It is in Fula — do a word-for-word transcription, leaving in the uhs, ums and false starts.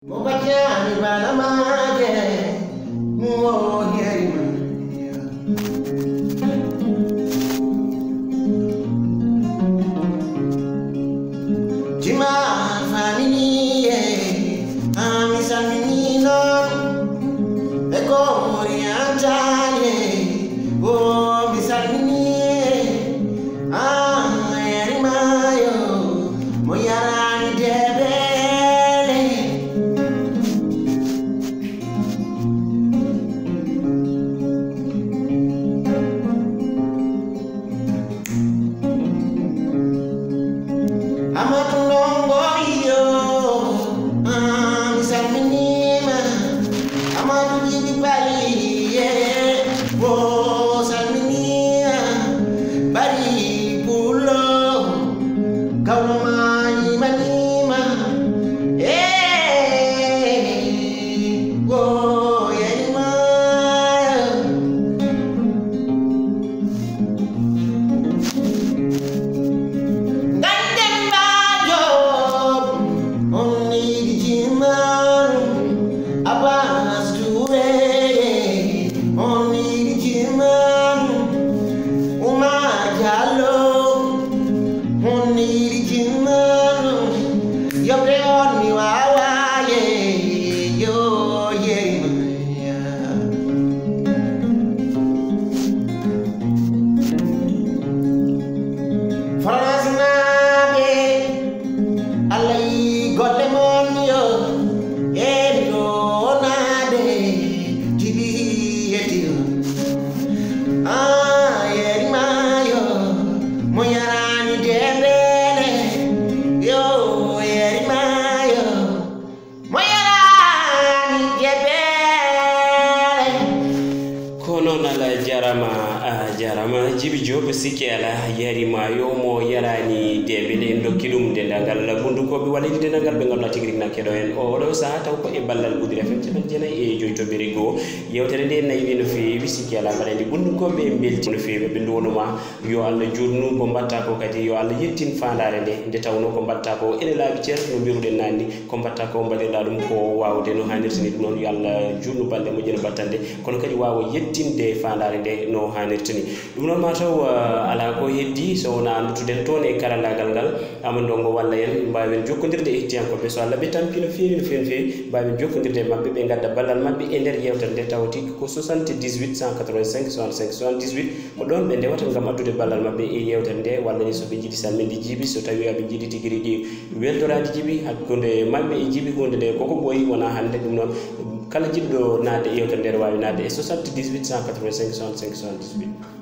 Mo bajani bana maje, mo yeri ma. Jima family, ami samini non. E ko orientale, o mi salmini. Ah, yeri mayo, mo yarani debele. Amadu Ndongo iyo, ah, mi salminima. Amadu Jibi Bali, eh, wo salminima. Bari Pulo, Kauloma Imanima, eh, wo Yanima. Ngañ Demba Diop, on needi jiman. Abbas Touré, on needi jiman. Oumar Diallo, on needi jiman. Yoɓde on mi waawaa, ye, yo, yeri ma. France naaɓe, Allah yi golle mon yo, e mi ɗo naade, jibi yetti on. Ah, yeri mayo, mo yarani debele, yo, yeri mayo. Mo yaraani debele. Ko noon, Allah jaaraama, a jaaraama. Jibi Joop, sikke alaa, yari ma yo mo yaraani debele. En ndokki ɗum denndaangal bunndukooɓe walla ni denndaangal ɓe ngannduɗaa tigi rigi na keɗo en oo ɗoo sahaa, taw ko e ballal Ɓudiri F M capanɗe jeenayi e joy toɓɓere goo. Yeewtere nde nayi no feewi, sikke alaa, mbaɗa nde bunndukooɓe mbelti no feewi, ɓe nduwano ma. Yo Allah juutnu ko mbaɗtaa ko, kadi yo Allah yettin faandaare nde, nde tawnoo ko mbaɗtaa ko ene laaɓi cer, no mbiruɗen naanni, ko mbaɗtaa ko mbaɗirɗaa ɗum ko waawde no haanirta ni. Ɗum noon, yo Allah juutnu balɗe, moƴƴina battane, kono kadi waawa yettinde faandaare nde no haanirta ni. Ɗum noon, mataw, eh, alaa ko heddii so wonaa nduttuden toon e karallaagal ngal, Amadou Ndongo walla en, mbaawen jokkondirde e hettiyankooɓe. So Allah ɓe tampi no feewi, no feewi, no feewi, mbaawen jokkondirde e maɓɓe, ɓe ngadda ballal maɓɓe e nder yeewtere nde, tawa tigi ko soixante-dix-huit cent quatre-vingt-cinq soixante-cinq soixante-dix-huit. Ko ɗoon ɓe ndewata ngam addude ballal maɓɓe e yeewtere nde, walla ni so ɓe njiɗi salminde Jibi, so tawii aɓe njiɗi tigi rigi weltoraade Jibi, hakkunde maɓɓe e Jibi, huunde nde koko ɓooyi, wonaa hannde. Ɗum noon, kala jiɗɗo naatde e yeewtere nde, ene waawi naatde e soixante-dix-huit cent quatre-vingt-cinq soixante-cinq soixante-dix-huit.